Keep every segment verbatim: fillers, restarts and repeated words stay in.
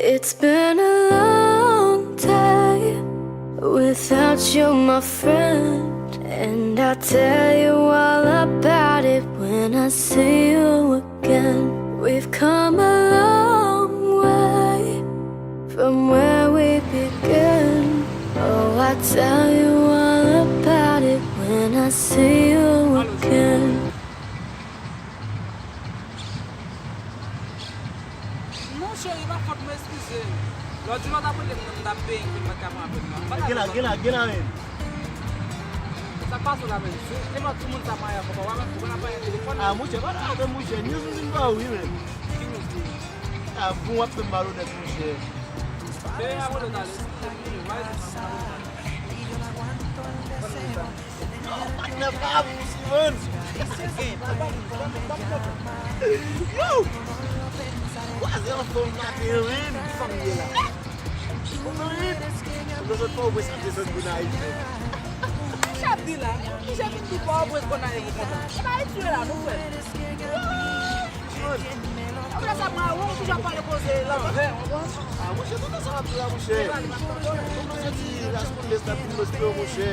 It's been a long day without you, my friend. And I'll tell you all about it when I see you again. We've come a long way from where we began. Oh, I'll tell you all about it when I see you again. Non, cheri, pa fòt mwen, eskize. Lòt jou la w t ap rele m nan, m t ap benyen, m pa t ka pran apèl la. Gen la, gen la, gen la, men. Sa k pase w la, men? Se, se pa tout moun sa marye avè w, pa wè, ou konn ap pale telefòn. Ah, monchè, pa ta avè m, monchè. News vin pa ou, wi, men. Ki news li? Ah, bon, w ap fè m malonèt, monchè. Benyen avè w, talè. Yo, patnè pa pouse, man. Yo! Kwaze yon fanm maten an, men. Fanm ye la. Fanm nan, men. Mwen sot Pòtoprens ap desann Gonayiv, men. Sa ap di la, ki jan vin di Pòtoprens Gonayiv ou kontan? E pa Ayiti w ye la, non, frè. Yo! Apre sa, mawon, ou toujou ap pale koze lanvè, ou konprann? Ah, monchè, tonton sa w ap di la, monchè. Tonton soti Las Condes la, vin Westfield, monchè.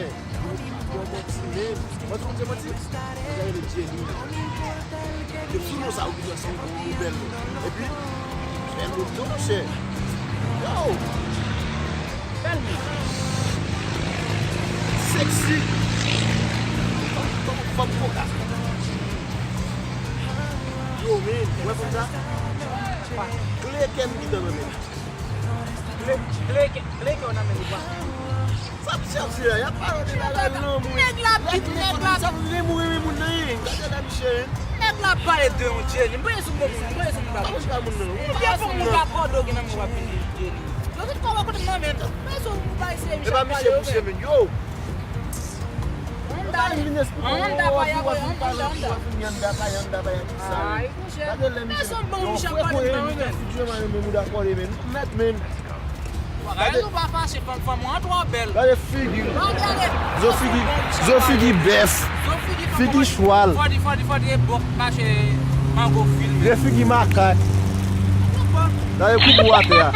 Bon, bon, ti men. Mwen, ti men, ti. Mwen, rele Jenny. Yo, sou non sa, ou ki fè sa, ou, ou bèl. Epi, bèl ou tou, monchè. Yo! Bèl men. Sexy. Fanm, fanm koka. Yo, men, ou wè fanm sa? Kle kè m ki nan men l. Kle, kle, kle kè w nan men li, bwa. Sa misye ap di la, y ap pale de bagay lanmou. Nèg la ap di, nèg la ap di. Sa moun renmen moun nan, hein. Gade la, misye, hein. Nèg la ap pale de yon Jenny. Mwen sou bon moun, mwen sou moun pa bon. Ou byen fè moun pa kòde w gen nan men w ap vin di Jenny. Yo tout kòbe kote m nan men. Mwen sou moun pa eseye misye ap pale yo, men. Yo. Honda, Honda pa ya, Honda, Honda. Honda pa ya, Honda pa ya, tout sa. Ay, monchè. Gade lè misye. Pèsonn bon misye ap pale nan men. Figi mwen renmen mouda kòle, men. Mèt, men. Gade ou pa fache, fanm, fanm ou an twò bèl. Gade figi. Zo figi, zo figi bèf. Figi chwal. Fò di, fò di, fò di, bòk mache mango fil. Gade figi makak. Gade koubou atè a.